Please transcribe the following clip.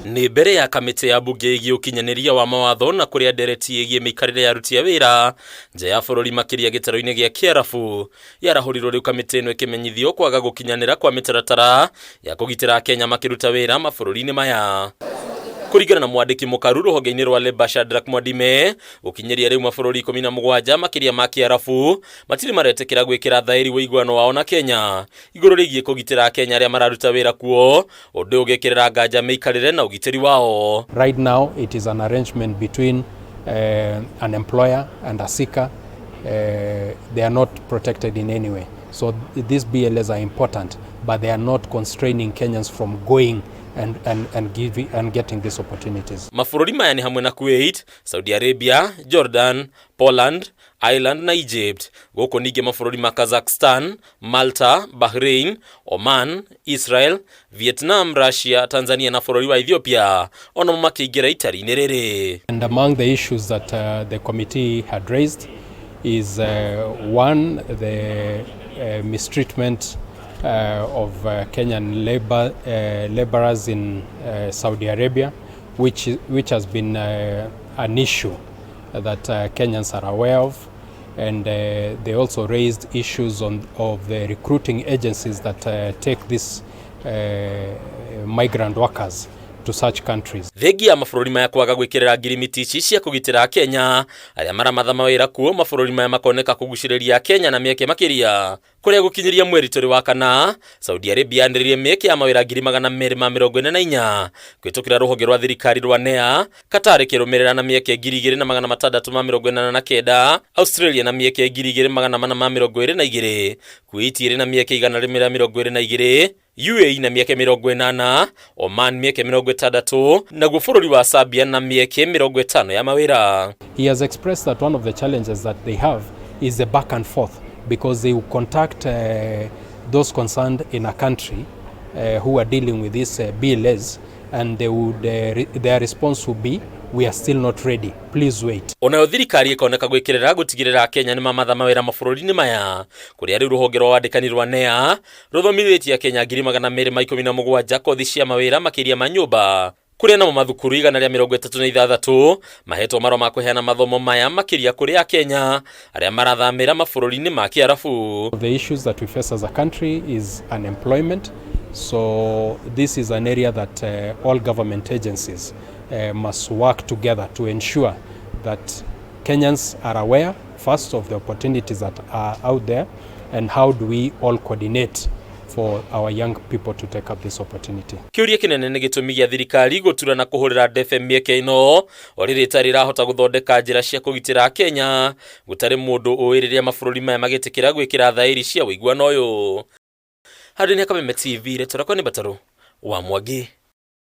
Nĩ mbere ya kamĩtĩ ya mbunge ĩgiĩ ũkinyanĩria wa mawatho na kũrĩa ndereti ĩgiĩ mĩikarĩre ya aruti a wĩra nja ya bũrũri makĩria gĩtarũ-inĩ gĩa Kĩarabu yarahũrirwo rĩu kamĩtĩ ĩno ĩkĩmenyithio kwaga gũkinyanĩra kwa mĩtaratara ya kũgitĩra Akenya makĩruta wĩra mabũrũri-inĩ maya. Kũringana na mwandĩki mũkaru rũhonge-inĩ rwa Labour Shadrack Mwadime, gũkinyĩria rĩu mabũrũri 17 makĩria ma Kĩarabu matirĩ maretĩkĩra gwĩkĩra thaĩri ũiguano wao na Kenya igũrũ rĩgiĩ kũgitĩra Akenya arĩa mararuta wĩra kuo, ũndũ ũyũ ũgĩkĩrĩra nganja mĩikarĩre na ũgitĩri wao. Right now it is an arrangement between an employer and a seeker. They are not protected in any way. So these BLAs are important, but they are not constraining Kenyans from going and giving and getting these opportunities. Mabũrũri maya nĩ hamwe na Kuwait, Saudi Arabia, Jordan, Poland, Ireland na Egypt. Gũkũ ningĩ mabũrũri ma Kazakhstan, Malta, Bahrain, Oman, Israel, Vietnam, Russia, Tanzania na bũrũri wa Ethiopia onamo makĩingĩra itari-inĩ rĩrĩ. And among the issues that the committee had raised is one, the mistreatment of Kenyan laborers in Saudi Arabia, which has been an issue that Kenyans are aware of. And they also raised issues of the recruiting agencies that take these migrant workers to such countries. Thengia ya mabũrũri maya kwaga gwĩkĩrĩra ngirimiti ici cia kũgitĩra Kenya arĩa maramatha mawĩra kuo, mabũrũri maya makoneka kũgucĩrĩria Kenya na mĩeke makĩria. Kũrĩa gũkinyĩria mweri tũrĩ wa kana, Saudi Arabia yanĩrĩire mĩeke ya mawĩra 244,000 kũhĩtũkĩra rũhonge rwa thirikari rwa NEA, Qatar ĩkĩrũmĩrĩra na mĩeke 2,689, Australia na mĩeke 2,422, Kuwait ĩrĩ na mĩeke 122, UAE na mĩeke 80, Oman mĩeke 60, naguo bũrũri wa Serbia na mĩeke 50 ya mawĩra. He has expressed that one of the challenges that they have is the back and forth, because they will contact those concerned in a country who are dealing with these BLAs, and their response will be, "We are still not ready, please wait." Onayo thirikari ĩkoneka gwĩkĩrĩra gũtigĩrĩra Kenya nĩ mamatha mawĩra mabũrũri-inĩ maya, kũrĩa rĩu rũhonge rwa wandĩkani rwa NEA rũthomithĩtie Kenya 217,000 kothi cia mawĩra makĩria ma nyũmba, kũrĩa namo mathukuru 136 mahetwo marũa ma kũheana mathomo maya makĩria kũrĩ Akenya arĩa marathamĩra mabũrũri-inĩ ma Kĩarabu. The issues that we face as a country is unemployment. So this is an area that all government agencies must work together to ensure that Kenyans are aware first of the opportunities that are out there, and how do we all coordinate for our young people to take up this opportunity. Kĩũria kĩnene nĩ gĩtũmi gĩa thirikari gũtura na kũhũrĩra ndebe mĩeke ĩno o rĩrĩ ĩtarĩ ĩrahota gũthondeka njĩra cia kũgitĩra Kenya, gũtarĩ mũndũ ũĩ rĩrĩa mabũrũri maya magĩtĩkĩra gwĩkĩra thaĩri cia ũiguano ũyũ. Harĩ nĩ Kameme TV, rĩtwa rĩakwa nĩ Batarũ wa Mwangi.